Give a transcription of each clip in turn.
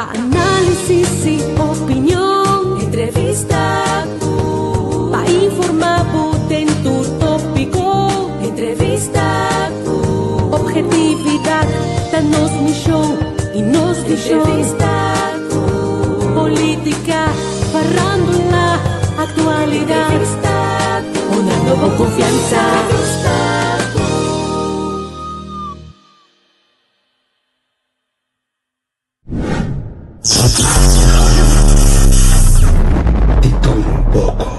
Pa análisis i opinion. Entrevista ku. Pa informá bo den tur tópiko. Entrevista ku. Ophetividat ta nos mishon i nos vishon. Entrevista ku. Polítika, farándula, aktualidat. Entrevista ku. Honrando bo konfiansa. Entrevista ku. Di tur un poko.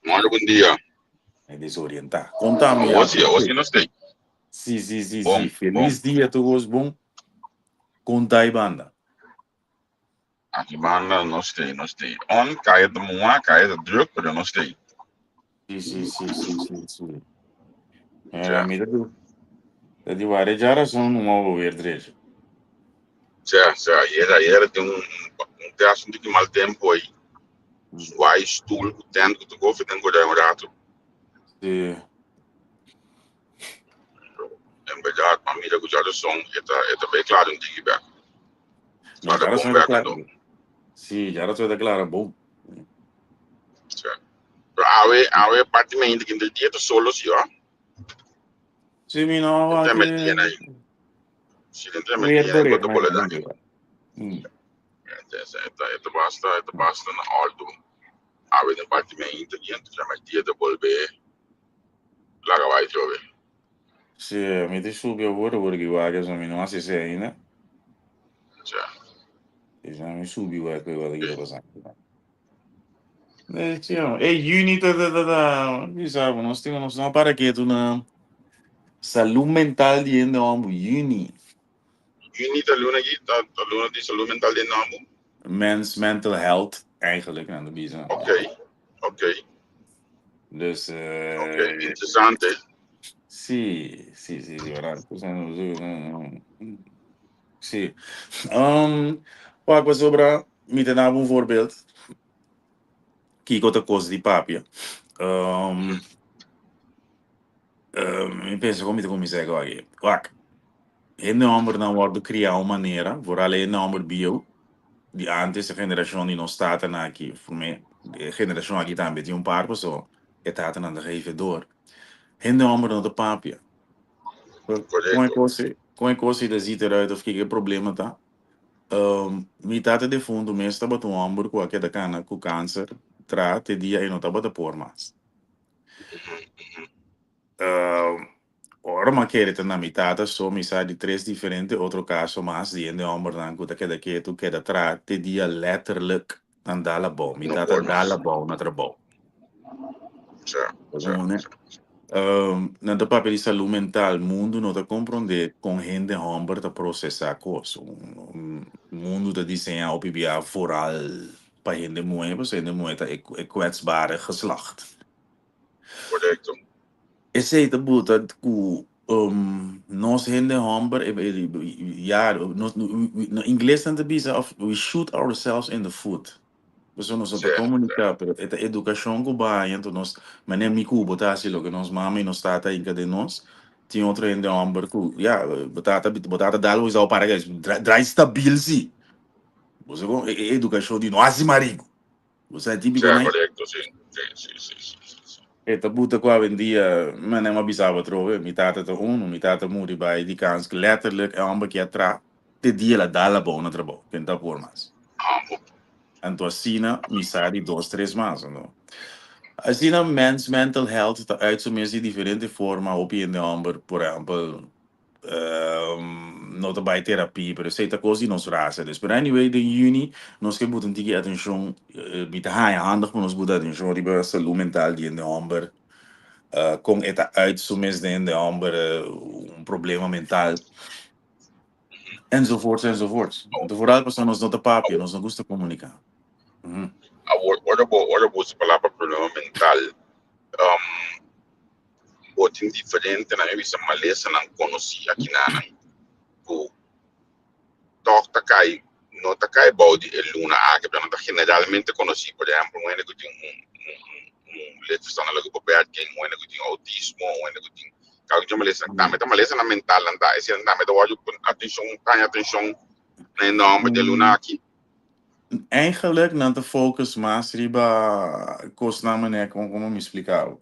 Mario, buen dia. Me desorientá. Contame, Awor sí, awor sí nos tei. Sí, sí, sí, Bon, sí. Feliz bon. dia todos, bon. Conta y banda. Aki banda nos tei, nos tei. On, kaya ta mua, kaya ta druk, pero nos tei. Sí, sí, sí, sí, sí, sí. Eh, Ja. mi ta ta di ware ja razón no mo weer drecho. Ja, ja, ayer, ayer tin un test un tiki mal tempo aí. Zwaai stoel ku tent ku te koffie ten ku un rato. Sí. En verdad, ma mira ku ja razón, eta bij klaar un tiki back. No, Klaar ja bom razón está back claro. anto. Sí, ja razón está claro, bom. Ja. Pero awe, awe partimento que del dia solo sí, ó. Sí, mi no Entra que metien aí. Sí, entra weer metien door aí weer, com maar bola ja, daí. Eta basta, eta basta na alto. Awe den partimento que entra metien de volver. Laga vai trove. Sí, mi te subi agora porque igual que mi no hace ese ainda. Ja. Dus mi subi igual que igual que pasando. Eh, sí, eh, juni ta ta ta ta. Mi sabe, nos tenemos no para que tu na salud mental di hende hombre, juni. Juni ta luna aqui, ta ta luna di salud mental di namo. Men's mental health eigenlijk aan de bisa. Ok. Ok. Dus Ok, eh interessante. sí, sí, sí, sí, verdad. Sí. Um, Pak sobra, mi te daba un voorbeeld. Kiko ta kos di papia. Mi pensa kon mi ta kuminsá ku aki. Wak, hende hòmbernan wòrdu kriá un manera, vooral hende hòmber bieu, di antes, e generashon di nos tatanan aki, promé, e generashon aki tambe tin un par, paso e tatanan ta geef door. Hende hòmber no ta papia. Kon e Korekto. kos, kon e kos ei ta ziet eruit of kiko e problema ta? Mi tata defuntu mes tabata un hòmber ku a keda kana ku kanser tra te dia e no tabata por mas. Ora mi a kere ta na mi tata so mi sa di tres diferente otro kaso mas di hende hòmbernan ku ta keda ketu keda tra te dia letterlijk nan dal abou. Mi No tata por dal mas. abou na trabou. Ja, ja, Bo ja. Nan ta papia di salú mental, mundu no ta komprondé kon hende hòmber ta prosesá kos. Mundu ta diseñá hopi bia vooral pa hende muhé, pasobra hende muhé ta e kwetsbare geslacht. Korekto. Esei ta buta ku nos hende hòmber, ya, nos, na ingles nan ta bisa of we shoot ourselves in the foot. Pasobra nos no ta Sí, sí. komuniká, pero e ta edukashon ku bo haña, enton nos, manera mi ku bo ta hasi loke nos mama i nos tata a hinka den nos, tin otro hende hòmber ku, ya, bo tata, bo tata dal bo bisa bo para kei, draai stabil si. Bo sa kon, e edukashon di no hasi mariku. Bo sa e típiko Sí, nai? korekto, sí. Sí, sí, sí, sí, sí, sí. E ta buta ku awendia, manera mi a bisa bo atrobe, mi tata ta unu, mi tata muri bai di kanser, letterlijk e hòmber ke a tra. Te dia el a dal abou na trabou, ken ta por mas. Anto asina mi sa di dos tres mas, anto. Asina men's mental health ta uit su mes di diferente forma, hopi hende homber, por ehempel, no ta bai terapia, pero esei ta kos di nos rasa. Dus, pero anyway, den juni nos ke buta un tiki atenshon, mi ta haña handig pa nos buta atenshon riba salú mental di hende homber, kon e ta uit su mes den hende homber, un problema mental. Enzovoorts, enzovoorts. Anto vooral pasobra nos no ta papia, nos no gusta comunica. Awor, ora bo, ora bo usa palabra problema mental, um, bo tin diferente, nan bisa malesanan conocí akinanan ku tòg ta kai, no ta kai bou di e luna aki, pero nan ta generalmente conocí. Por ehempel, un hende ku tin un, un, un, un lichtverstandelijke beperking, un hende ku tin autismo, un hende ku tin Kal ku malesa tambe ta malesanan mentalnan ta esei tambe ta wòrdu atenshon taña atenshon na e nòmber di e luna aki. Eigenlijk nan ta focus mas riba kosnan manera kon komo mi splika bo.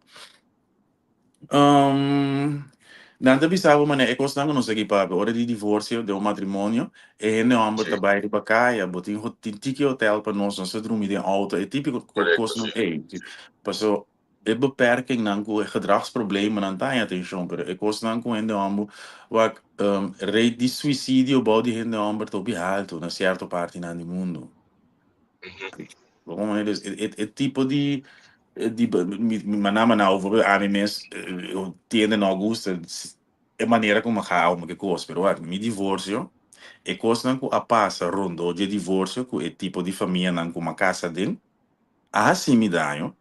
Nan ta bisa bo manera e kosnan ku nos a papia ora di divorsio den un matrimonio e hende hòmber ta bai riba kaya bo tin tin tiki hotel pa nos nos ta drumi den outo e tipiko kosnan ei paso E beperkingnan ku e gedragsproblemennan ta haña atenshon, pero e kosnan ku hende hòmber wak rate di suisidio bou di hende hòmber ta hopi haltu na sierto partinan di mundu. Bo komprende? Dus e e tipo di di maná maná bijvoorbeeld ami mes tiende no gusta e manera ku mi a hou mi ke kos, pero wak mi divorsio e kosnan ku a pasa rondó di e divorsio ku e tipo di famianan ku mi a kasa den a hasi mi daño.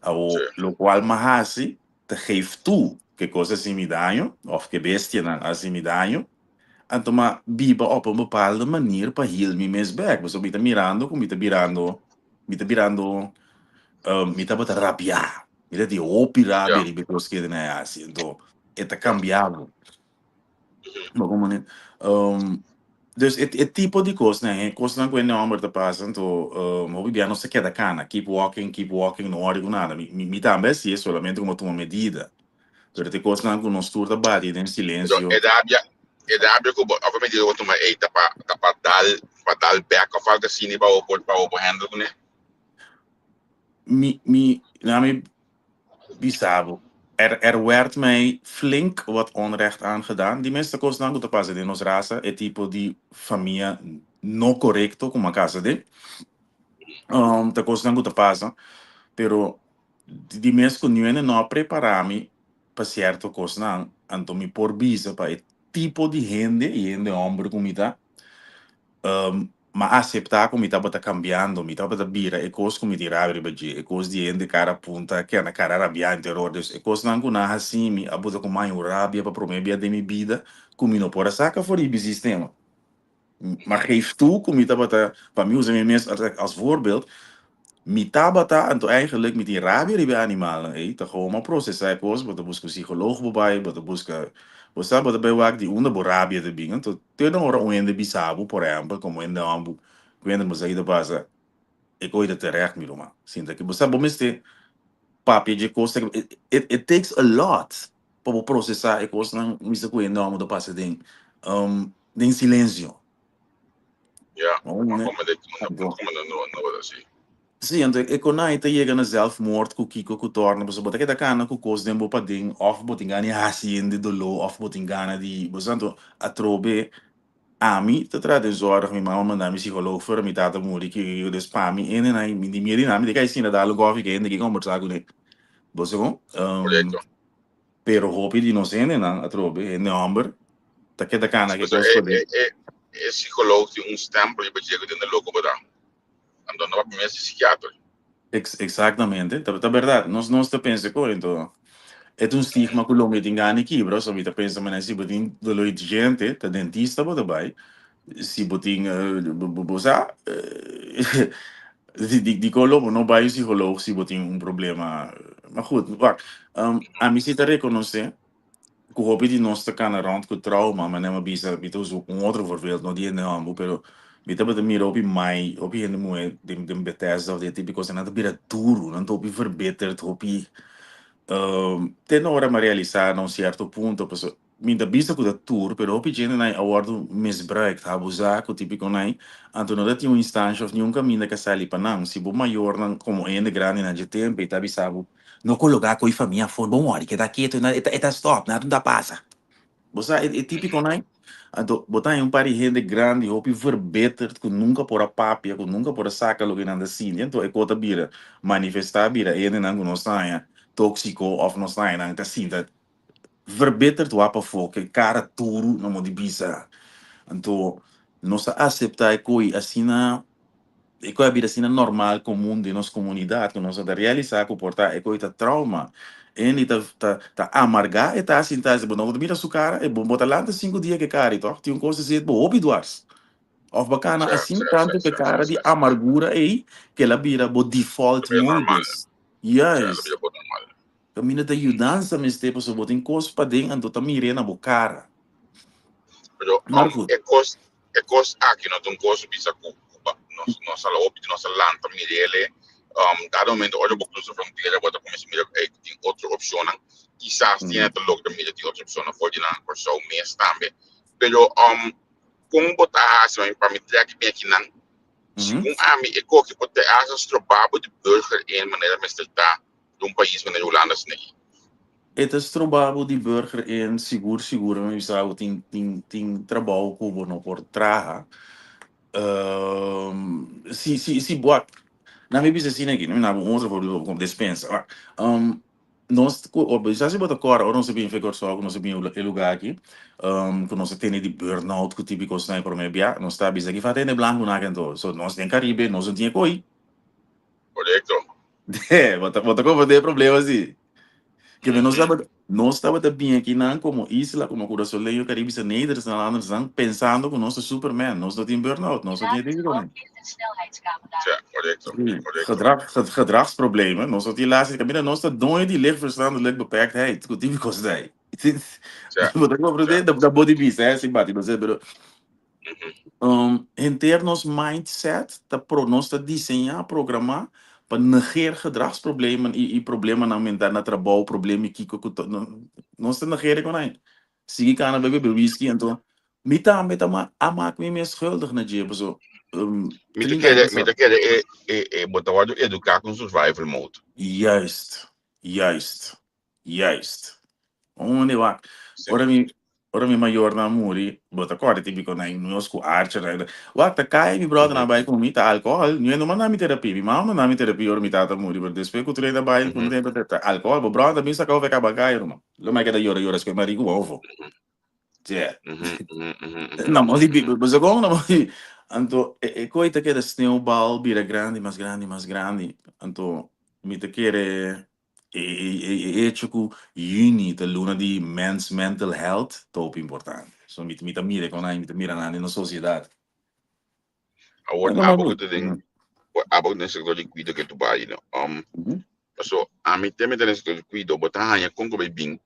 Awo, locual m'a haci ta geef toe ke cos a haci mi daño, of ke bestianan a haci mi daño, anto m'a biba op un bepaalde manier pa heal mi mes bek, pasobra mi ta mirando cu mi ta birando, mi ta birando, mi tabata rabia, mi ta tin hopi rabia riba e cos kende nan a haci, anto e ta cambia bo. Bo como ne? Dus e e tipo di cosnan, e cosnan cu e homber ta pasa, anto hopi bia nos ta keda cana, keep walking, keep walking, no worry cu nada. Mi mi mi tambe haci e, solamente cu mi a tuma medida. Pero ta e cosnan cu nos tur ta bati den Pero silencio. e rabia, e rabia cu bo, of e medida cu bo tuma ey ta pa, ta pa dal, pa dal bek of algo asina pa bo por, pa bo por handle cune? Mi mi, na mi Bisa bo, er er werd mij flink wat onrecht aangedaan. Di mester kosnan ku ta pasa den nos rasa, e tipo di famia no korekto ku mi a kasa den, ta kosnan ku ta pasa, pero di mes ku niun hende no a prepara mi pa sierto kosnan, anto mi por bisa pa e tipo di hende i hende hòmber ku mi ta, M'a aseptá ku mi tabata kambiando, mi tabata bira e kos ku mi tin rabia riba dje, e kos di hende kara punta, kena kara rabiá en teror. Dus e kosnan ku nan a hasi mi a buta ku mai un rabia pa promé bia den mi bida ku mi no por a saka for di mi sistema. Ma geef toe ku mi tabata, pa mi usa mi mes as voorbeeld, Mi tabata, anto eigenlijk mi tin rabia riba e animalnan ey, ta gewoon ma procesa e cos, bo ta busca un psicoloog bo bay, bo ta busca, bo sa bo ta bay wak di unda bo rabia ta bin, anto te na ora un hende bisa bo, por ehempel, como hende homber, cu hende bo sa ki ta pasa, e coy ta terecht mi ruman, sinta ki bo sa bo mester papia dje cos, it it takes a lot pa bo procesa e cosnan mester cu hende homber ta pasa den, den silencio. Ja, maar kom dit kom no no no así. Sí, anto e konai ta yega na zelfmoord ku kiko ku torna pasobra bo ta keda kana ku kos den bo paden òf bo tin gana di hasi hende doló òf bo tin gana di bo sa anto atrobe ami ta trata den zorg mi mama manda mi psicoloog fuera mi tata muri kiko kiko des pa mi ene nan mi di miedu nan mi ta kai sinta dal un kofi ku hende ki kombersa kuné bo sa kon. Korekto. Pero hopi di nos hendenan atrobe, hende homber, ta keda kana ke kos E, e, e, e psicoloog tin un stempel riba dje ku tin de loko bo ta. Anto no papia mes di psikiater. Ex exactamente, ta ta berdad. Nos nos ta pensa ku ento e ta un stigma ku lo mi tin gana di kibra, so mi ta pensa manera si bo tin dolor di djente, ta dentista bo ta bai, si bo tin bo bo sa di di kon lo bo no bai un psicoloog si bo tin un problema. Ma goed, wak, ami si ta rekonosé ku hopi di nos ta kana rònt ku trauma, manera mi a bisa, mi ta usa un otro voorbeeld, no di hende hòmber, pero mi tabata mira hopi mai, hopi hende muhé den den Bethesda òf den e tipo di kos, nan ta bira duru, nan ta hopi verbitterd, hopi te na ora mi a realisá na un sierto punto, pasobra. Mi ta bisa ku ta tur, pero hopi djentenan a wòrdu misbruikt, abusá ku típikonan, anto no ta tin un instansha òf niun kaminda ku a sali pa nan. Si bo mayornan komo hende grandinan dje tempu ei ta bisa bo, No kologá ku e famia afó, bo mòri, keda ketu, e ta stòp, nada no ta pasa. Bo sa e típikonan? Anto bo ta haña un par di hende grandi hopi verbeterd ku nunka por a papia, ku nunka por a saka loke nan ta sinti, anto e kos ta bira manifestá, bira hendenan ku nos ta haña tóksiko òf nos ta haña nan ta sinta Verbeter wak pafó ke kara duru na mo di bisa. Anto nos a aseptá e koi asina, e koi a bira asina normal, komun den nos komunidat ku nos a ta realisá ku por ta e koi ta trauma. Hende ta ta ta amargá e ta sinta bo no ta mira su kara e bo bo ta lanta sinku dia ke kara tòg tin un kos ta zet bo hopi dwars. Òf bo kana asina tantu ke kara di amargura ei ke el a bira bo default modus. Juist. Kaminda ta yudansa mester pasobra bo tin kos paden anto ta mir'é na bo kara. Pero Marco. e kos e kos aki no ta un kos bisa ku ku ba nos nos a hopi di nos a lanta mir'é dado momento ora bo krusa frontera bo ta kuminsá mira ku ey tin otro opshonnan kisas tin hende ta logra mira tin otro opshonnan for di nan Kòrsou mes tambe pero kon bo ta hasi pa mi trèk mi akinan segun ami e koki por te hasta stroba bo di burger en manera mester ta di un pais manera Hulanda asina aki. E ta stroba bo di burger in sigur sigur mi bisa bo tin tin tin trabou ku bo no por traha si si si bo a na mi bisa asina aki mi na bo un otro voorbeeld como despensa wak nos ku bisa si bo ta kòrda ora nos a bin for Kòrsou ku nos a bin e lugar aki ku nos a tene di burnout ku tipo di kosnan promé bia nos ta bisa ki falta hende blanku na aki anto so nos den Karibe nos no tin e koi. Korekto. Bo ta, bo ta comprende e problema si. Que nos tabata, nos tabata bin aki nan como isla, como Curazoleño, Caribische Nederlanders, pensando cu nos ta Superman, nos no tin burnout, nos no tin risico. Ja, correcto, Sí, correcto. Gedragsproblemen, nos no tin laatste, mira, nos ta doño di licht verstandelijk beperktheid, cu tipo cos dai. Ja, Bo ta comprende? ja. Da, da bo di bisa, eh, sin bati, no sé, pero Henter nos mindset ta pro nos ta diseñá, programá pa negeer gedragsproblemen i i problemanan mental na trabou, problema i kiko ku ta nos ta negeer e konai. Sigui kana bebe bebe whisky anto mi tambe ta ma a mak mi mes schuldig na dje paso Mi ta 30 aña kere, mi pasá. ta kere e e e bo ta wòrdu eduká ku un survival mode. Juist, juist. Juist. Onde wak. Ora mi ora mi mayornan a muri, bo ta kòrda típiko na nos ku Archer na wak ta kai mi bròdernan a bai ku mi ta alkohòl. Mi no manda mi terapia, mi mama manda mi terapia ora mi tata a muri, pero despues ku tur hende a bai ku tempu ta alkohòl. Bo bròder ta bin saka ofe kaba kai ruman. Lo mai keda yora yora espe mariku ofo. Tje. Na mo di bo sa kon na mo di anto e e koi ta keda sneeuwbal bira grandi mas grandi mas grandi. Anto mi ta kere E hecho ku yüni ta luna di Men's Mental Health ta hopi importante. So mi mi ta mira kon nan mi ta mira nan den nos sosiedat. Awor abo ku ta den abo ku ta den sektor di kuido ke tu bai no. Paso ami te mi ta den sektor di kuido bo ta haña kon ku bai bin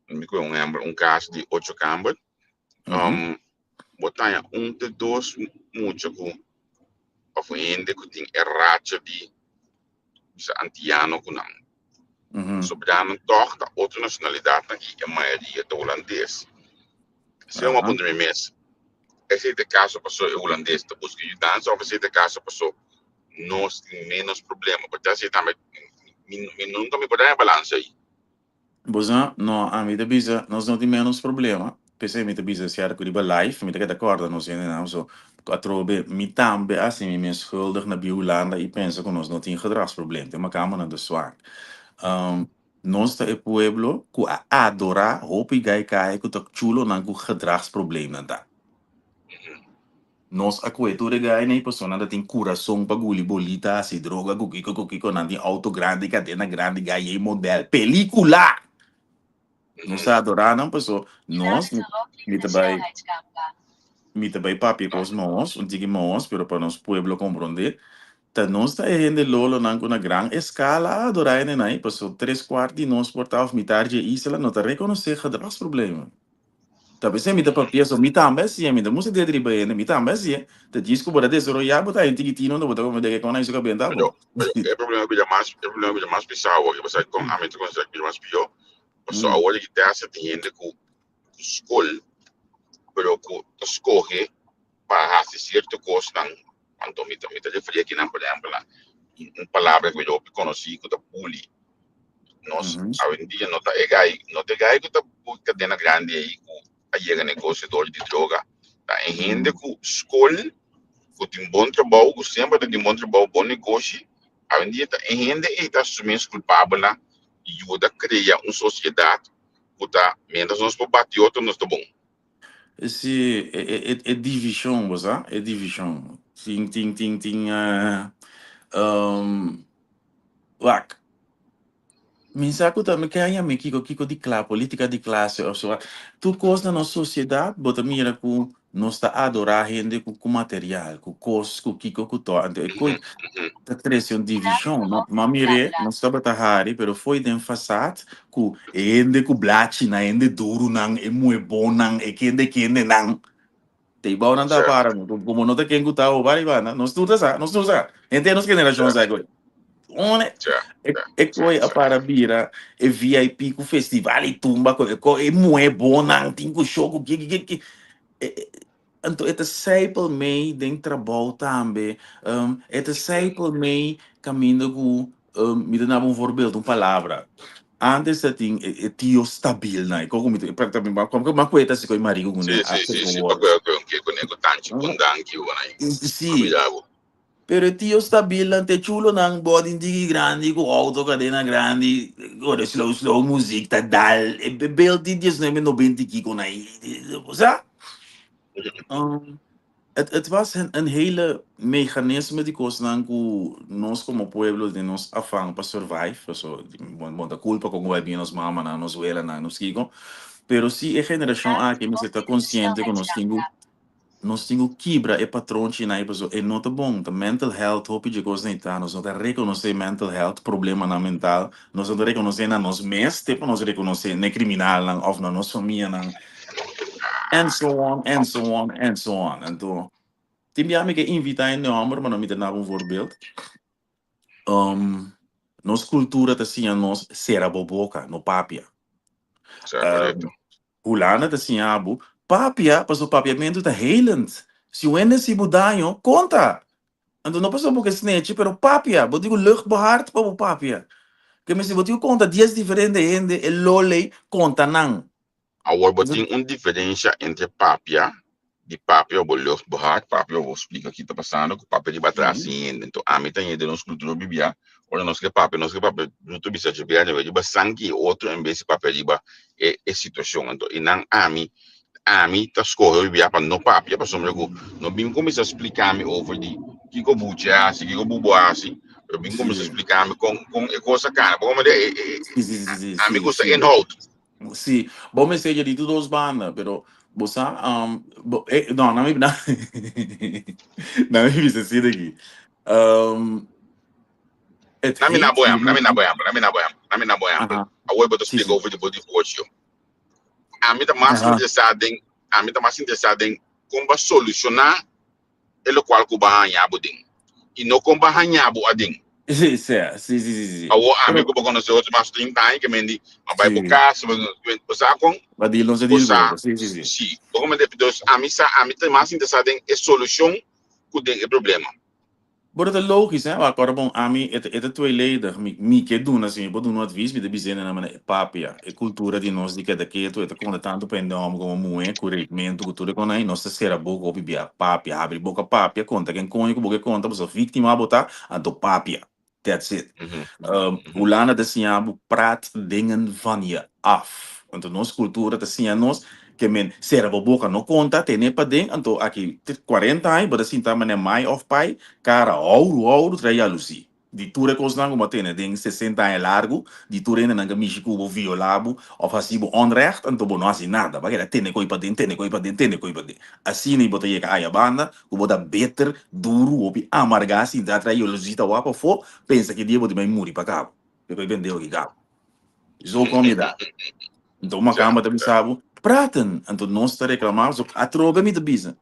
mi kohe un ehèmpel un kas di ocho kamber bo ta haña un te dos mucha ku òf hende ku tin e racha di bisa antiano ku nan. Sobranan tòg ta otro nashonalidatnan i e mayoria ta hulandes. Esei un apunta mi mes, esei ta e kaso paso e hulandes ta buska yudansa òf esei ta e kaso paso nos tin ménos problema? Porque esei tambe mi mi nunka mi por daña balansa ei. Bo sa, no, ami ta bisa nos no tin menos problema, p'esei mi ta bisa sier ku riba live mi ta keda kòrda nos hendenan so atrobe mi tambe a hasi mi mes schuldig na bi Hulanda i pensa ku nos no tin gedragsprobleem, te makamanan ta swak. Nos ta e pueblo ku a adorá hopi gai kai ku ta chulonan ku gedragsprobleemnan ta. Nos a kue tur e gai nei pasobra nan ta tin kurason pa guli bolita, hasi droga ku kiko ku kiko, nan tin auto grandi, kadena grandi, gai ei model, pelikula! Nos ta adorá nan paso nos, mi ta bai mi ta bai papia kos nos, un tiki mos, pero pa nos pueblo komprondé, ta nos ta e hende lolonan ku na gran eskala a adorá hendenan ei, paso tres kuart di nos por ta òf mitar dje isla no ta rekonosé gedragsproblemen. Ta p'esei mi ta papia so, mi tambe hasié, mi ta musa dedo riba hende, mi tambe hasié. Ta djis ku bo ta desaroyá, bo ta haña tikitino unda bo ta komprendé ke kon nan hizo kabenta Pero, bo. pero e problema bira mas, e problema bira mas pisá awor, ke pasá kon ami ta konsidera ku bira mas pió, pasobra awor di tèst tin hende ku ku skol pero ku ta skohe pa hasi sierto kosnan. Anto mi ta mi ta referí akinan por ehèmpel na un palabra ku mi hopi konosí ku ta bully. Nos awendia no ta e gai no ta e gai ku ta kadena grandi ei ku a yega negocio dor di droga. Ta e hende ku skol ku tin bon trabou ku semper ta tin bon trabou bon negoshi awendia ta e hende ei ta su mes kulpabel na yuda krea un sosiedat ku ta mientras nos por bati otro nos ta bon. Si, e divishon, bo sa, e divishon. Tin, tin, tin, tin, wak, mi sa ku ta, mi ke a yama kiko, kiko di kla, politika di klase òf so. Tur kos na nos sosiedat bo ta mira ku nos ta adorá hende ku material, ku kos, ku kiko ku to. Anto e kos ta trese un divishon. Ma mir'é, nos tabata hari, pero fo'i den fasad ku e hende ku blachinan, e hende durunan, e muebonnan, e kende kendenan. Te bou nan ta para, komo no ta ken ku ta oba riba nan, nos tur ta sa, nos tur sa. Henter nos generashon sa koe. One, e koe a para bira e VIP ku festival i tumba ku e muebonnan tin ku show ku ki ki ki. Anto e ta sijpel mei den trabou tambe. E ta sijpel mei kaminda ku, mi ta daba un voorbeeld, un palabra. Antes ta tin e tio stabil nan, e koko mi ta, mi a kueta si ku e mariku ku ne a Si, si, si, pa ku e ku ne ku tanchi bon danki ku nan. Si. Pero e tio stabil nan te chulo nan body digi grandi ku auto kadena grandi ora slow slow muzik ta dal e beeld di diesnuebe nobenta i kiko nan sa het het was een een hele mechanisme di kosnan ku nos komo pueblo den nos afan pa survive paso bon ta kulpa kon ku bai bin nos mamanan nos welanan nos kiko pero si e generashon aki mester ta konsiente ku nos tin ku Nos tin ku kibra e patronchinan ei pasobra e no ta bon. Ta mental health hopi dje kos nei ta. Nos no ta rekonosé mental health, problemanan mental. Nos no ta rekonosé na nos mes te pa nos rekonosé n'e kriminalnan òf na nos famianan and so on and so on and so on. Anto tin bia mi ke invitá hende hòmber ma no mi ta daba un voorbeeld. Nos kultura ta siña nos sera bo boka, no papia. Sa korekto. Hulanda ta siña bo papia pasobra papiamentu ta helend. Si un hende hasi bo daño, konta! Anto no pasobra bo ke snechi, pero papia! Bo tin ku lucht bo hart pa bo papia. Ke mester bo tin ku konta dies diferente hende e lol ei, konta nan. Awor bo tin un diferensha entre papia di papia bo lucht bo hart, papia bo splika ki ta pasando ku papia riba atras sin hende. Enton ami ta hende nos kultura bibia, ora nos ke papia, nos ke papia bruto bisa dje bia dje riba sanki e otro en bes di papia riba e e situashon. Enton i nan ami ami ta skohe bibia pa no papia pasobra ku no bin kuminsá splika mi over di kiko Buchi a hasi, kiko Bubu a hasi, pero bin kuminsá splika mi kon kon e kos a kana. Bo komprende? E e ami gusta inhoud. Sí, bo mester di tur dos banda, pero bo sa, um, bo, eh, no, na mi, na, na mi bisa así de aquí. Um, het Na mi na heet bo ehempel, na mi na bo ehempel, na mi na bo ehempel, na mi na bo ehempel. Aha. Awor bo ta Sí, splika sí. over di bo divorcio. Ami ta mas Aha. interesá den, ami ta mas interesá den kon bo a solushoná e lokual ku bo a haña bo den i no kon bo a haña bo aden. Sí, sea, sí, sí, sí, sí. Awor ami Pero, ku bo konosé otro mas 30 aña ke mendi a bai bo sí, kas, bo sa kon? ba deal no se Bo deal sa, ku otro. Sí, sí, sí. sí. Bo komprende? Dus ami sa, ami ta mas interesá den e solushon ku den e problema. Bo ta logis hè, wak ora bon ami e ta e ta tweeledig, mi mi ke duna si mi por duna un advies mi ta bis'é na nan e papia, e kultura di nos di keda ketu e ta konta tantu pa hende hòmber komo muhé ku reikmentu ku tur e kon ai nos ta sera boka hopi bia papia habri boka papia konta ken koño ku bo ke konta pasobra víktima bo ta anto papia that's it. Hulanda ta siña bo praat dingen van je af anto nos kultura ta siña nos Ke men sera bo boka no konta, tene paden, anto aki 40 aña bo ta sinta manera mai of pai, kara houru houru trae yalusí. Di tur e kosnan ku bo a tene den 60 aña largu, di tur hendenan ku a mishi ku bo, violá bo of hasi bo onrecht, anto bo no hasi nada, bo a keda tene koi paden, tene koi paden, tene koi paden. Asina bo ta yega aya banda ku bo ta beter, duru, hopi amargá, sinta trae yalusí ta wak pafó, pensa ki dia bo ta bai muri pa kaba. Ke koi pendeho ki kaba. Zo kom je daar. Anto makamba ta bisa bo, praten. Anto nos ta reclama, so atrobe mi ta bisa.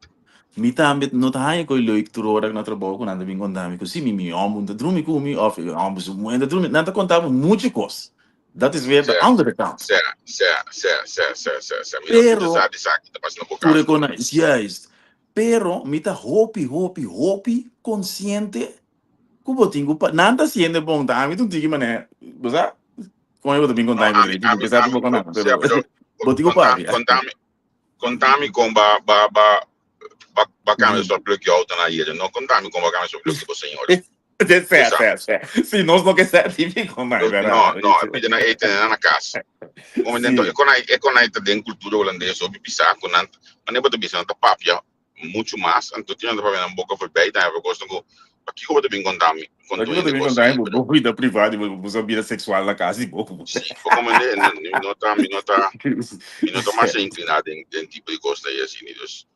Mi tambe no ta haña koe leuk tur ora na trabou ku nan ta bin konta mi ku si mi mi homber ta drumi ku mi of e homber su muher ta drumi. Nan ta konta bo mucho kos. Dat is weer de Sea, andere kant. sea, sea, sea, sea, sea, sea, sea. Mi no Pero, sa di sa ki ta pasa na bo tur cas. e kona, juist. Pero mi ta hopi, hopi, hopi konsiente ku bo tin ku pa, nan ta siente bon, ta ami ta un tiki manera, bo sa? Kon e bo ta bin No, konta mi ami, derecho, mi ami, pensaba ami, bo kona, sea, pero pero bo tin ku konta, papia. kontami, kontami kon ba, ba, ba, ba, ba kambia Mhm. soort plukje auto na hier. No kontami kon ba kambia soort plukje bo señora. De Bo sea, sa. sea, sea. Si nos no ke sea típico, no, es No, verdad. no, e pide na eten na cas. Como dentro, e Sí. kon e kon ta den cultura holandês, obi bisa ku nan, mané bo ta bisa nan ta papia mucho mas, anto tin nan ta papia nan boca voorbij, dan hebben we ku pakiko bo ta bin kontami, Pakiko konto bo ta hende bin kos kontami ei, bo pero bo vida privado, bo bo vida sexual na casa di bo. Sí, poko mende, mi no ta, mi no ta, mi no ta mas incliná den, den tipo di kos ei asina, dus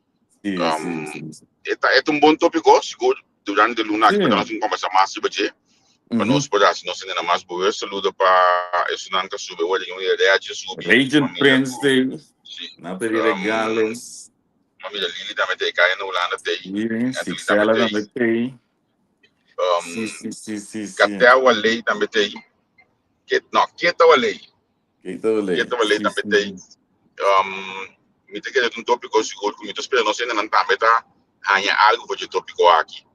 Sí, sí, um, sí, sí. e ta, e ta un bon tópiko, sigur durante luna aki, pero Sí. nos tin kombersa mas riba dje, pa nos por hasi nos hende mas bewust. Saludo pa esunnan ka sube word den un reache subi, Regent familia Prins ku, te, sí, Nathalie um, Regales, familia Lili tambe te, Kaya na Hulanda te, miren, Natalie tambe Sixela te, tambe te. um, Sí, sí, sí, sí, sí. Katel Waley tambe te, Ket, no, Keta Waley, Keta Waley, Keta Waley sí, tambe sí, te. sí. Um, mi ta kere un tópiko sigur ku mi ta spera nos hendenan tambe ta haña algu for dje tópiko aki.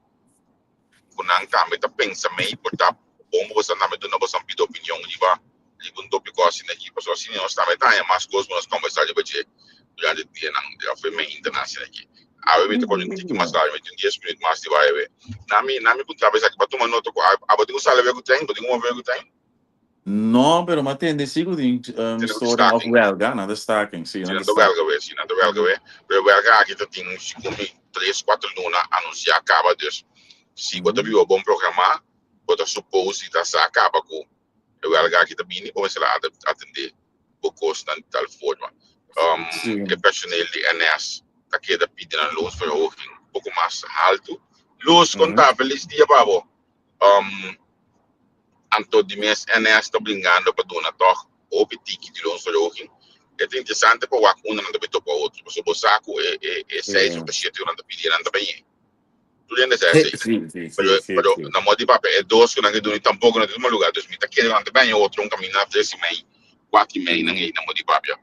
Ku nan tambe ta pensa mei por ta bon pa boso tambe duna boso pida opinion riba riba un tópiko asina aki. Pasobra asina nos tambe ta haña mas kos pa nos kombersá riba dje durante e dianan òf e meintenan asina aki. Awe mi ta kore un tiki mas largu, mi tin un dies minüt mas di bai awe. Na mi na mi puntra esaki pa tuma nota ku abo tin ku sali awe ku trein? Bo tin ku move awe ku trein? No, pero m'a tende sí ku tin Tende ku storing òf staking. wèlga, nan ta staking, sí, Sí, nan nan ta ta staking. wèlga we, sí, nan ta wèlga we. Pero e wèlga aki ta tin segun mi tres, kuater luna anunsiá kaba. Dus si bo ta biba bon programá, bo ta supos di ta sa kaba ku e wèlga aki ta bini, bo mester a atendé bo kosnan di tal forma. E personeel di NS ta keda pidi nan loonsverhoging poko mas haltu. Luz, kon ta? Felis dia pa bo. Anto di mes NS ta bringando pa duna tòg hopi tiki di loonsverhoging. E ta interesante pa wak unda nan ta bai topa otro, pasobra bo sa ku e e e seis òf shete ku nan ta pidi nan ta bai yen. Tur hende sa esei. Pero pero na modo di papia e dos ku nan ke duna tampoko no ta tuma luga. Dus mi ta kere ku nan ta bai yen otro un kaminda tres i mei, kuater i mei nan ei na modo di papia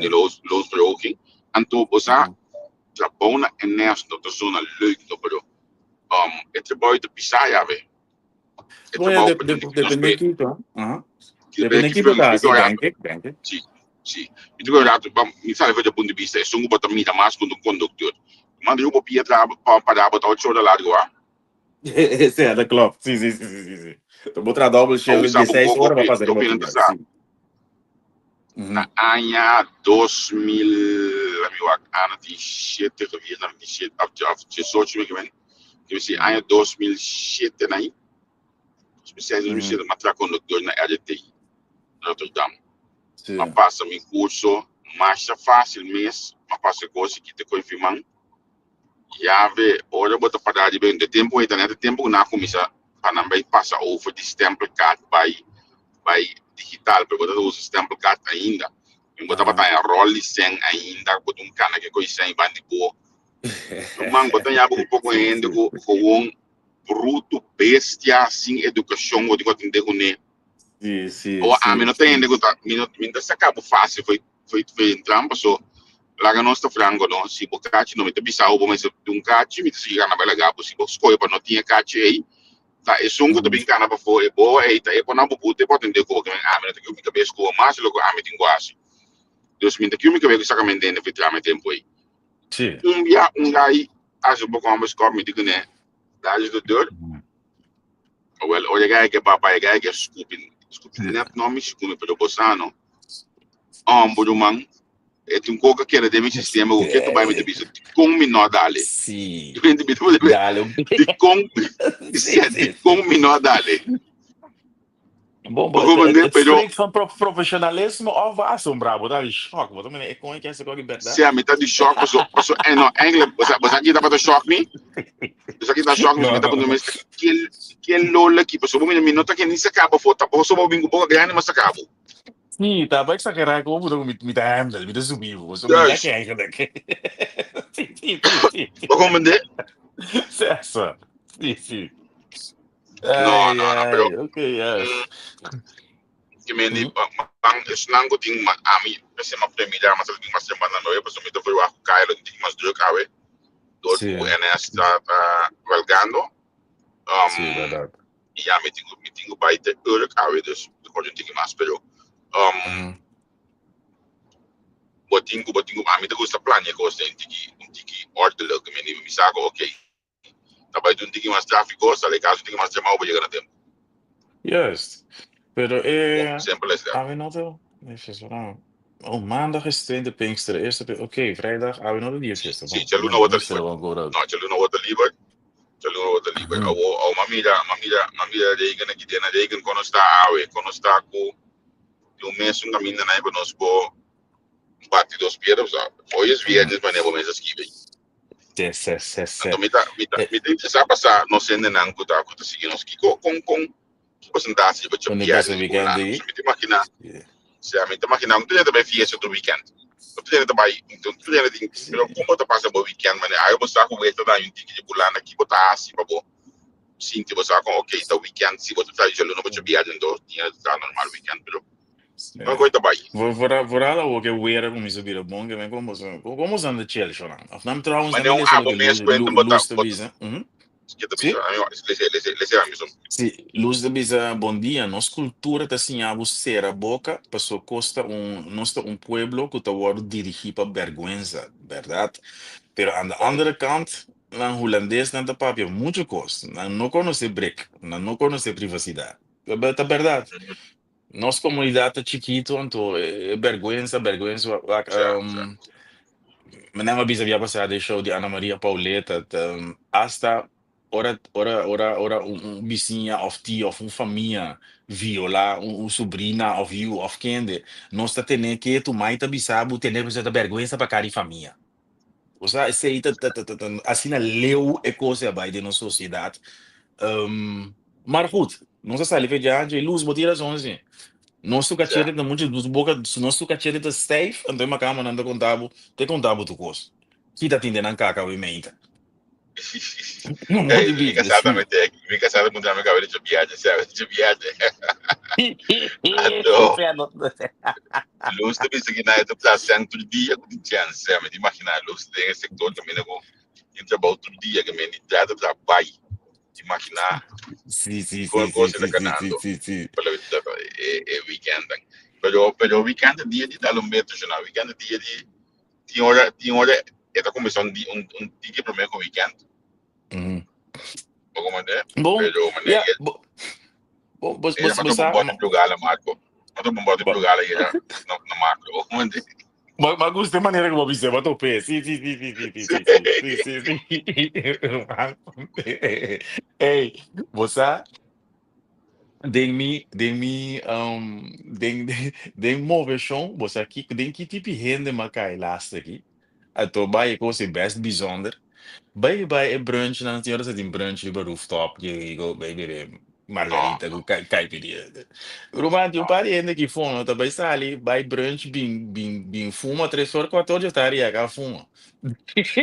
di loonsverhoging. Anto bo sa trabou na NS no ta zona leuk no, pero e trabou ta pisa yawe. E Bueno, trabou de, pa de, nos depende pe kiko. Aha. depende Depende ki kiko punt ta hasi, ki denk ik, denk ik. Sí, sí. Mi ta un rato, mi sali for di punto di vista, esun ku bo ta mira mas ku un konduktor. Manda yu bo pia tra pa para bo ta ocho ora largu, ah. Sí, dat klopt. Sí, sí, sí, sí, sí, sí. Bo tra double Ou shift sa bo 16 ora pa hopi, pasa riba hopi nan pia. ta sa. Sí. Na aña 2000, mi wak, ana tin shete geweest, ana tin shete, of, of 18 mi gewen. Ki si aña 2007 nai, 2006, 2007, m'a traha conductor na RT, Rotterdam. M'a pasa mi curso masha fácil mes, m'a pasa cos y kita koe firman. Yave, ora bo ta pará riba e tempu ei ta net e tempu ku nan a kuminsá pa nan bai pasa over di stempelkaart bai bai digital, pero bo ta usa stempelkaart ainda. I bo tabata haña ròl di sèn ainda, bo ta un kana ke ko'i sèn i ban di bo. Ruman, bo ta haña bo ku poko hende ku gewoon brutu, bestia, sin edukashon, bo tin ku atendé kuné. Sí, sí, Awa ami sí, no ta sí. hende ku ta, mi no, mi no ta saka bo fásil fo'i fo'i fo'i entran paso laga nos ta franco no, si bo kachi no mi ta bisa bo bo mester un kachi mi ta sigui gana bai laga bo, si bo skohe pa no tin e kachi ei ta esun ku ta bin kana pafó e boa ei ta e por nan bo buta e por atende ku bo kimen ami no ta kiu mi kabes ku bo mas di loke ami tin ku hasi dus mi ta kiu mi kabes ku saka mi hende fo'i trama e tempu ei. Un bia un gai hasi un poko homber skòp mi di kuné daar is de deur. Wel, ora gai ke papa e gai ke skupi, skupi net no mi skupi, pero bo sa no. Homber ruman, e tin koka keda den mi sistema ku ketu bai mi ta bisa dikon mi no a dale. Sí. Mi ta bisa Dale un dikon, Sí, sí, sí, dikon sí. mi no a dale. Bon, Bo bo, het, het, comprende? het Pero spreekt van professionalisme of wa asombrá. Bo ta di shock. Bo ta mira e kon e kese kok berdad. Sí, mi ta di shock paso, paso, no, eigenlijk, bo sa, bo sa ki tabata shock mi? Bo sa ki ta shock mi? Mi ta No. puntra mes, ke, ke lol aki? Paso bo mira, mi no ta ke ni saka bo for, tampoco so bo bin ku boka grandi mas saka bo. Sí, ta ba exagerá ku bo mi, mi ta handle, mi ta subi bo. So mi ta Juist. ke eigenlijk. Sí, sí, sí, sí, sí. Bo comprende? César. Sí, sí. No, Ay, no, no, pero ay, ok, yes. Ke men di ban esnan ku tin ami p'esei m'a premira mas tin mas tempo na noe pasobra mi ta verwagt ku kaya lo tin mas druk awe dor ku NS ta ta welgando. Sí, bèrdat. I ya mi tin ku mi tin ku bai te Urk awe dus mi ta kòrda un tiki mas pero bo tin ku bo tin ku ami ta gusta plania kos den tiki un tiki òrdelijk ke men di mi sa ku oke Ta bai un tiki mas tráfiko, sali kas un tiki mas tremao pa yega na tempu. Juist. Pero Bon, e simpel as dat. awe no ta, even zo Oh, maandag is tweede Pinkster, eerste Pink, oké, vrijdag, awe no ta dia Si, fiesta, si, bon, djaluna wou ta mester liber. wel go No, djaluna wou ta liber. Djaluna wou ta liber. Awo, awo m'a mira, m'a mira, m'a mira regen aki den. Regen kon nos ta awe, kon nos ta ku tin un mes un kaminda na pa nos por bati dos piedra. Hoy es viernes, manera bo mes a skibi. Se, se, se, se. Anto mi ta, mi ta, Eh, mi ta interesá pa sa nos hendenan ku ta, ku ta sigui nos. Kiko, kon, kon, ki porcentahe riba Kon di djabièrnè pasa di weekend Hulanda? ei? Pasobra mi ta imaginá, Yeah. sea, mi ta imaginá un tur hende ta bai fiesta tur weekend. Un tur hende ta bai, un tur hende tin, pero Sí. kon bo ta pasa bo weekend manera? Awe bo sa ku wet ta daña un tiki di Hulanda, ki bo ta hasi pa bo sinti bo sa kon, okay, ta weekend, si bo ta traha djaluna bo djabièrnè, anto dia ta normal weekend, pero Kon Sí. ta bai? Vooral awor ke wera kuminsá bira bon, ke men kon boso, kon boso anda chill shonan? Of nan trouwens Ma nan mi ne un lesa abo loke mes Luz, kuenta Lu, bo ta Luz ta bo ta bisa. Mhm. ke ta Sí? bisa? Ami lese lese lese ami som. Sí, Luz ta bisa, bon dia, nos kultura ta siña bo sera boka paso kos ta un, nos ta un pueblo ku ta wòrdu dirigí pa bèrgwensa, bèrdat? Pero aan de Bon. andere kant, nan hulandesnan ta papia muchu kos, nan no konosé brek, nan no konosé privasidat. Ta bèrdat. Nos comunidad ta chikito, anto e bergüenza, bergüenza, wak, Sa, sa. Mi nan a bisa bia pasá den show di Ana Maria Pauleta, ta, hasta ora, ora, ora, ora un, un bisiña of tio of un famia violá un, un sobrina of yu of kende, nos ta tene ketu, mai ta bisa bo tene pasobra ta bergüenza pa kari famia. Osea, esei ta, ta, ta, ta, ta, asina leu e kos a bai den nos sosiedat. Um, maar goed, nos a sali fecha dje luz, bo tin razon si. Nos su kachete ta muchu, nos boka, nos su kachete ta stijf, anto e makamanan ta konta bo, te konta bo tur kos. Kita tin den nan kaka wi meinta. No Hey, moti mi bibi, casada si. me te, mi casada puntra mi cabello viaje, sea, viaje. Anto, Luz ta bisa ki na e ta traha sèn tur dia ku tin chèns. Sea, mi ta imaginá Luz den e sektor kaminda ku tin trabou tur dia, ke men di traha ta traha bai. Ta imaginá Sí, sí, kon sí, kos sí, e ta sí, sí, sí, ganando sí, sí. pa loke ta trata e e weekendnan. Pero pero weekend ta dia di dal un beto shona. Weekend ta dia di tin ora tin ora e ta kuminsá un di un un tiki promé ku weekend. Bo komprendé? Bon, Pero manera ya, e bo, bo, bos, e bos, mata bos un sa, bote plugala Marco. Mata un bote bo, plugala yera na na Marco. Bo komprendé? Ma, ma gusta e manera ku bo bisa, bo top'é. Sí, sí, sí, sí, sí, sí, sí, sí, sí, sí, sí. Ruman. Ey, bo sa, den mi, den mi, um, den, den moveshon, bo sa ki, den ki tipi hende m'a kai laatste aki? Anto bai e kos e best bijzonder. Bai bai e brunch nan señora sa tin brunch riba rooftop ke rico bai bebe margarita ku caipirinha. Ruman tin un par di hende ki fono ta bai sali bai brunch bin bin bin fuma tres or cuatro or dja ta riaca fuma.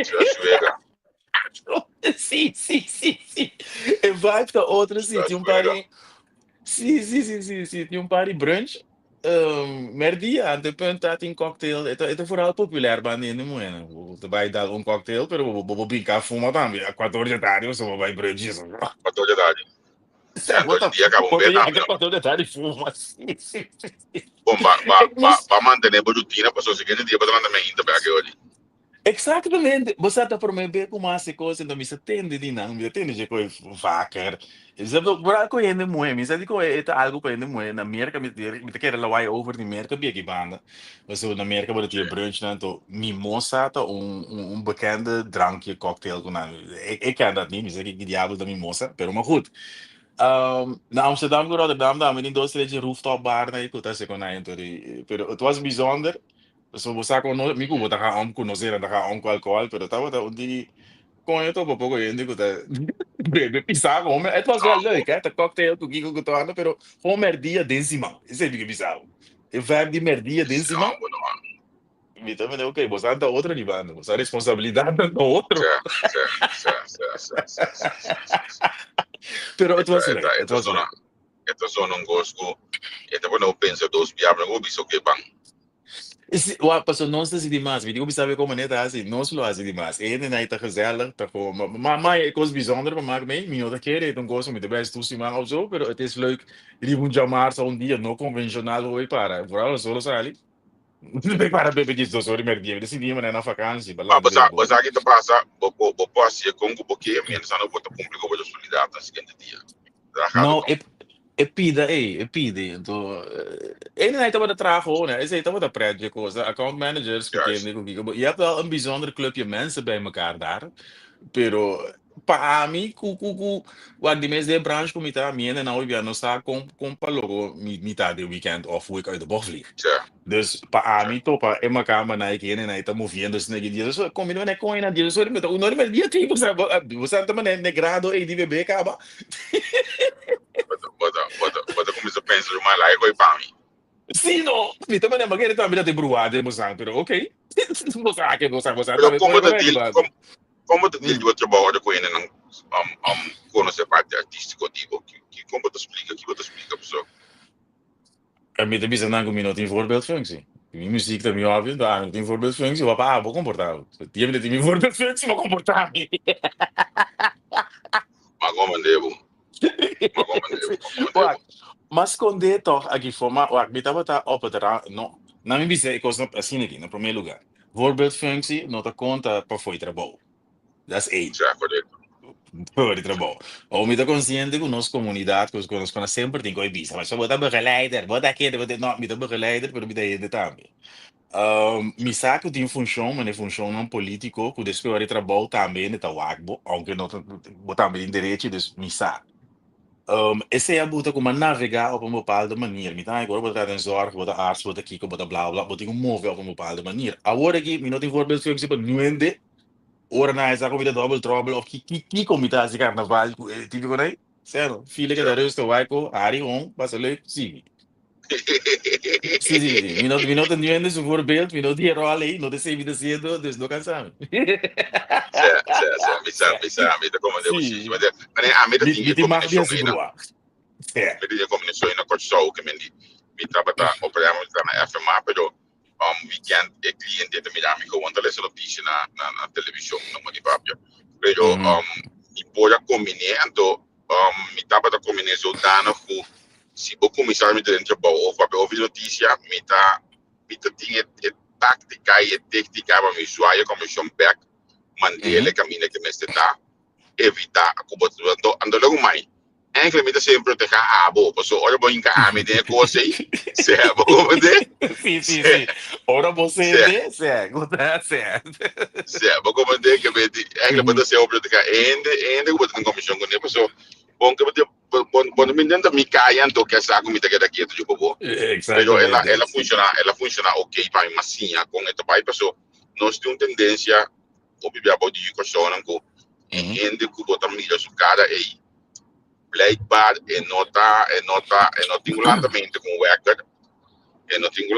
Ciudad Suega. Sí, sí, sí, sí. E vibe ta otro, sí. Ciudad Tin un par Suega. di Sí, sí, sí, sí, sí. Tin un par di brunch. Merdia, ante punt ta tin cocktail. E ta, e ta vooral populair banda hende muhernan. Bo ta bai dal un cocktail, pero bo, bo, bo brinca fuma tambe. A cuatro or di tardi, bo bai brunch. Cuatro or di tardi. Sa, Anto bo ta, dia caba un bo ta bed tambe, yega no? cuatro or di tardi fuma. Sí, sí, sí, sí. Bon, ba, ba, Ik ba, moest ba mantene bo rutina, pasobra siguiente dia bo ta lanta mainta bek e ori. Exactamente, bo sa ta prome be ku mas e kos, enton mi sa tende di nan, mi sa tende dje koe vaker. Sa vooral ku hende muhe, mi sa di ku e ta algo pa hende muhe. Na Merka mi mi ta kere lawai over di Merka bi aki banda. Pasobra na Merka bo ta tin e brunchnan, anto mimosa ta un un bekende drankje cocktail ku nan, ik ken dat niet, mi sa ki diabel ta mimosa, pero maar goed. Na Amsterdam ku Rotterdam tambe tin dos tres dje rooftop barnan ku ta hasi ku nan, anto di, pero het was bijzonder. So bo sa ku no, mi ku bo ta ga om ku nos era ta ga om ku alkohol, pero tabata un di koño topa poko hende ku ta bebe pisa gewoon. Het was wel leuk, hè, ta cocktail ku kiko ku torna, pero gewoon merdia den siman. Esei mi ke bisa bo. E vibe di merdia den siman. Mi ta mende, ok, bo sa ta otro di banda, bo sa responsabilidad ta otro. Pero het was leuk, het was leuk. E ta zona un kos ku e ta pone bo pensa. pensa dos bia, pero bo bisa oké ban. Si, wak, paso nos ta hasi dimas. Mi tin ku bisa bo kon manera ta hasi. Nos lo hasi dimas. E hendenan ei ta gezellig, ta gewoon, ma, ma, ma e kos bijzonder pa mak mee, mi no ta kere e ta un kos ku mi ta bai hasi tur siman of zo, pero het is leuk riba un djamars o un dia no konvenshonal hoy para, vooral ora solo sali, bai para bebe 12 ora di merdia, mi ta sinti mi manera na vakansi, Ma balanta bo sa, bebe bo bo. sa ki ta pasa, bo bo bo por hasié kon ku bo ke, mientras tanto bo ta kumpli ku bo responsabilidatnan siguiente dia. Traha No, kon. e e pida ei, e pidi. Anto, e nei tabata traha gewoon, hè. Esei tabata pret dje kos. Account managers ku Juist. kende ku kiko. Je hebt wel een bijzonder clubje mensen bij mekaar daar. Pero pa ami ku ku ku wak di mes den branche ku mi ta, mi hende nan hopi bia no sa kon kon pa loko mi mi ta den weekend of hoe ik uit de bocht vlieg. Sja, Dus pa sja. ami topa e makamba ki hende nan ta moviendo esaki ki dia so komi no ne koina dia so mi ta uno riba dia tin bo sa bo sa ta mane ne grado ei di bebe kaba. Bo ta bo ta bo ta bo ta kuminsá pensa ruman laga koi pa mi. Si no, mi ta mane makere tambe ta te bruha den bo san pero okay. Bo sa ke bo sa bo sa Pero tambe kon por bo ta e deal ba. kon kon bo ta deal di bo trabou ora ku hendenan um um konosé parti artístiko di bo? Ki ki kon bo ta splika ki bo ta splika pasobra? Mi ta bisa nan ku mi no tin voorbeeldfunctie. Mi muziek ta mi hobby, enton ami no tin voorbeeldfunctie, wak pa abo komportá bo. Dia mi ta tin mi voorbeeldfunctie, bo komportá mi. Ma komand'é bo. Ma komand'é bo, ma komand'é bo. Wak, m'a skondé tòg aki for, ma wak, mi tabata op het ra, no, nan mi bisa e kos asina aki, na promé lugá, voorbeeldfunctie no ta konta pa fo'i trabou. Dat is één. Ja, korekto. Voor di trabou. O mi ta konsiente ku nos komunidat, ku nos kono semper tin ku e bisa, ma bo ta begeleider, bo ta kende, bo ta, no, mi ta begeleider, pero mi ta hende tambe. Mi sa ku tin funshon, ma e funshonnan polítiko ku despues ora di trabou tambe hende ta wak bo, ounke no ta, bo tambe tin derecho, dus mi sa. Esei a buta ku mi a navegá op un bepaalde manier. Mi ta haña ku ora bo ta traha den zòrg, bo ta arts, bo ta kiko, bo ta bla bla, bo tin ku move op un bepaalde manier. Awor aki mi no tin voorbeeldfunctie pa nuende. Ora nan a sa ku mi ta double trouble of ki ki kiko mi ta hasi karnaval ku e tipiko nei. Sero, file keda rustig wai ku hari hon, pasa leuk, sigui. Sí, sí, sí. Mi no, mi no ta nuende su voorbeeld, mi no tin e rol ei, no ta esei mi ta haciendo, dus no kansa mi. Sè, sè, sè, mi sa, mi sa, mi ta komprende bo Sí. sisi. Ma de, ma ne, ami ta Mi, tin mi e tin mag di kombinashon hasi ei na, brua. Sè. mi tin e kombinashon ei na Kòrsou ke men di, mi tabata operá, mi tabata na FMA, pero um weekend e cliente ta mira mi gewoon ta lesa noticia na na na television na modi papia pero Mm. um mi por a combiné anto um mi tabata combiné zodanig ku si bo kuminsá mi ta den trabou of papia of noticia mi ta mi ta tin e e táctica i e técnica pa mi zwaai e comisión bek mandele Mhm. kaminda ke mester ta evitá ku bo anto anto luego mai Eigenlijk mi ta sempre proteha abo, paso ora bo hinka ami den e kos ei, sea bo comprende? Sí, sí, Sea, sí. Ora bo sea, sende, sea, gusta, sea. sea, bo comprende ke mi di, eigenlijk bo ta sea proteha hende, hende ku bo ta den komishon kuné, paso bon ke bo te, bo, bo, bo no mi dentro mi kaya anto ke sa ku mi ta keda ketu yo pa bo. Pero el a, Exactamente. el a funciona, el a funciona ok pa mi, m'a siña kon e ta bai, paso nos tin un tendencia hopi bia bo di Kòrsounan ku e hende ku bo ta mira su kara ei blijkbaar e no ta e no ta e no tin un lantamentu ku un wèker e no tin un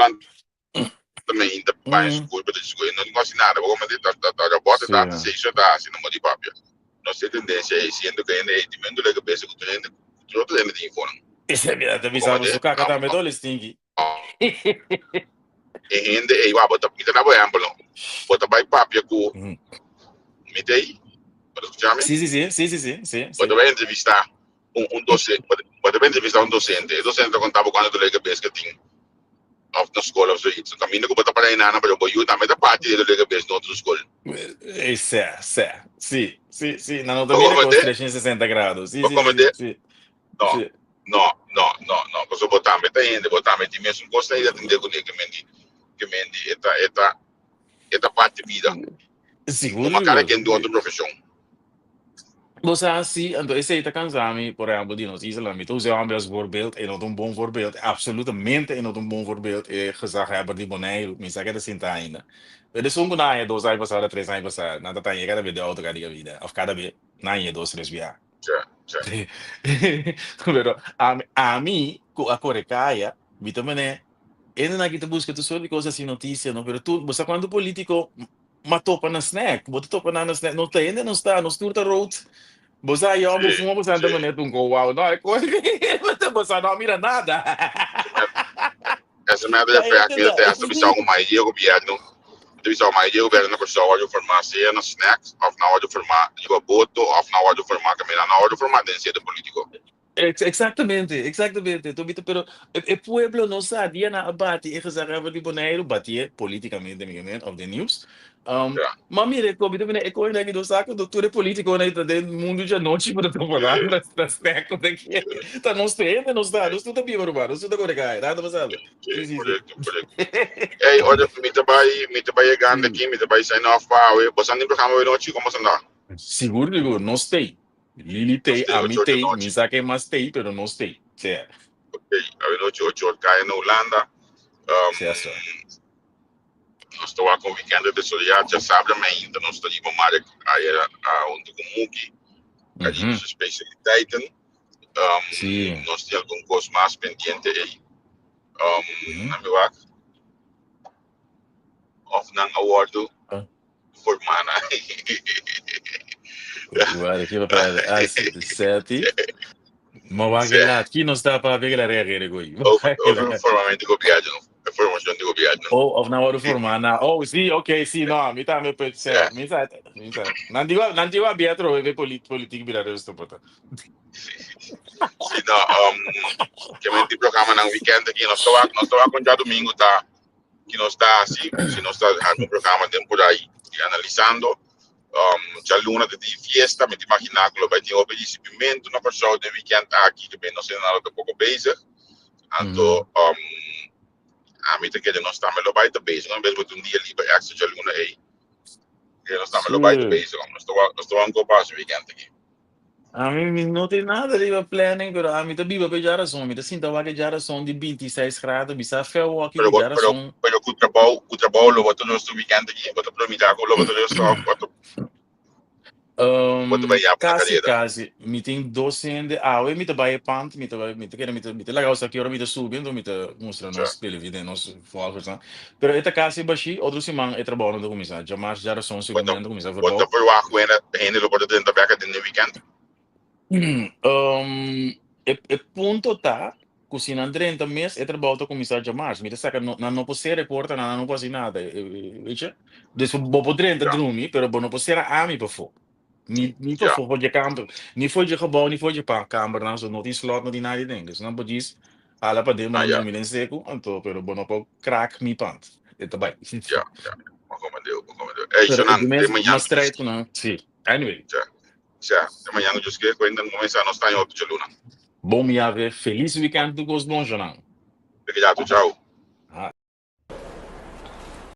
lantamentu baña su kurpa ta e no tin hasi nada bo komprende ta ta ta robòt ta hasi seis ta hasi no di papia nos e tendensia ei siendo ku hende ei tin men dole kabesa ku tur hende ku tur otro hende tin infonan Ese mira ta bo bisa komprende su kaka tambe dole stinky. E hende ei wak bo ta mi ta da bo ehempel no bo ta bai papia ku mi ta ei bo ta skucha mi Sí, sí, sí, sí, sí, sí, sí, bo ta sí. bai entrevista un un docente bo ta bai entrevista un docente e docente ta konta bo kuantu dolor di kabes ke tin of na skol of zoiets kaminda ku bo ta para einan pero bo yu tambe ta parti di e dolor di kabes na otro skol Eh, sí, sí, sí, sí, sí. Nan no ta bo mira kos komprende 360 grado. Sí, bo sí, sí, komprende sí, no sí. No, no, no, no, pasobra bo tambe ta hende, bo tambe tin mesun kos na ida tende kuné ke men di, ke men di e ta, e ta, e ta parti bida. Sigur, Tuma kada sigur. ken di otro profeshon. Bo sa si, anto esei ta kansa mi, por ehempel, di nos isla, mi ta usa e hòmber as voorbeeld, e no ta un bon voorbeeld, absolutamente e no ta un bon voorbeeld, e gezaghebber di Boneiru, mi sa ke ta sinta ainda. Pero esun ku nan haña dos aña pasá, tres aña pasá, nan ta taña kada be den outo kada bida, òf kada be nan haña dos, tres bia. Ja, ja. Pero ami, ami ku a kore kaya, mi ta mane, hendenan aki ta buska tur sort di kos hasi notisia no, pero tur, bo sa kuantu politiko m'a topa na snack, bo ta topa nan na snack, no ta hende no sta, nos tur ta rood. Bo sa yo, bo Sí, fuma, bo sa ta sí. mane tun ko wow, no, e kos, bo sa no a mira nada. As a matter of fact, mi ta hasta bisa ku mayoria gobièrnu, mi ta bisa ku mayoria gobièrnu na Kòrsou a wòrdu formá sea na snacks òf nan a wòrdu formá riba boto òf nan a wòrdu formá kaminda nan a wòrdu formá den sede polítiko. Exactamente, exactamente. Tobito, pero e pueblo no sa, dia nan a bati e gezaghebber di Boneiru, batié políticamente, mi ke of den nieuws. Ja. Ma mira, Tobito, mira, e koe nan aki no sa ku tur e politikonan ta den mundu djanochi por ta trabalá na na snack ku ta ke. Ta nos tur hende nos ta, nos tur ta biba ruman, nos tur ta kore kai, nada ta pasando. Sí, Sí, sí, sí. korekto, korekto. Ey, ora mi ta bai, mi ta bai yegando aki, mi ta bai sign off pa awe. Boso a tin programa awe nochi? Komo sa anda? Sigur, sigur, nos tei. Lili Nos tei, tei ami ocho or di tei, mi nochi. sa ken mas tei, pero nos tei. Sea. Ok, awe nochi ocho or kaya na Hulanda. Sea so. Nos ta wak un weekend de soleá djasabra mainta nos ta riba Marek aya huntu ku Muki Caribische Specialiteiten. Sí. Nos tin algun kos mas pendiente ei. Nan mi wak of nan a wòrdu formá na. Wak ki papel ah seti. Ma wak Sí. laat ki nos ta papia ki la reagere goy. Over, over formamento di gobièrnu, formashon di gobièrnu. Oh, of nan wòrdu formá na. Oh, sí, ok, sí, no, mi tambe pe se, Ja. mi sa, mi sa. Nan digo, nan digo abia trobe pe polit, politiek bira rustig pota. Sí, no, ke men di programa nan weekend aki, nos ta wak, nos ta wak kon djadumingu ta, ki nos ta hasi, si nos ta algun programa den por ahí, i analisando. Djaluna ta tin fiesta, mi ta imaginá ku lo bai tin hopi risibimentu na Kòrsou den weekend aki, ke nos hendenan lo ta poko bezig. Anto, ami ta kere nos tambe lo bai ta bezig, en bes bo tin un dia liber extra djaluna ei, kere nos tambe lo bai ta bezig. Nos ta nos ta wak un kopa hasi weekend aki. Ami mi no tin nada riba planning, pero ami ta biba pa e djarason. Mi ta sinta wak e djarason di 26 grado, mi sa feo wak Pero di bo, pero, djarason. pero ku trabou, ku trabou lo bo ta rustu weekend aki? Bo ta promita ku lo bo ta rustu of bo ta, bo ta bai yap na Kasi, karera? kasi. Mi tin dos hende. Awe mi ta bai e pand, mi ta bai, mi ta kere, mi ta, mi ta laga hasta ki ora mi ta subi, enton mi ta mustra Sa. nos televidente, nos volgersnan. Pero e ta kasi bashí, otro siman e trabounan ta kuminsá. Djamars, djarason, Bo segun ta, mi nan ta kuminsá bo ta verbou. verwacht ku hende, hende lo por ta drenta bek den e weekend? E, e punto ta ku si nan drenta mes, e trabou ta kuminsá djamars. Mi ta saka, no, nan no por sera e porta, nan no por hasi nada, weet je. Dus bo por drenta Ja. drumi, pero bo no por sera ami pafó. Ni, ni Ja. pafó for dje kamber, ni for dje gebou, ni for dje pa kambernan. So no tin slot, no tin nadie den. Dus nan por djis hala paden, bo Ah, nan ja. drumi den seku, anto, pero bo no por krak mi pand. E ta bai. Ja, ja. Bo komandeo, bo komandeo. Ey, Pero Shonan, di te mes, mañana. mas strijd ku nan. Sí. Anyway. Ja. Ja, te mañana Dios quiere, cuenta, comenzar nos taño otro luna. Bon mi ave, felis weekend tur kos bon, Shonan. Obrigado, tchau. Ah.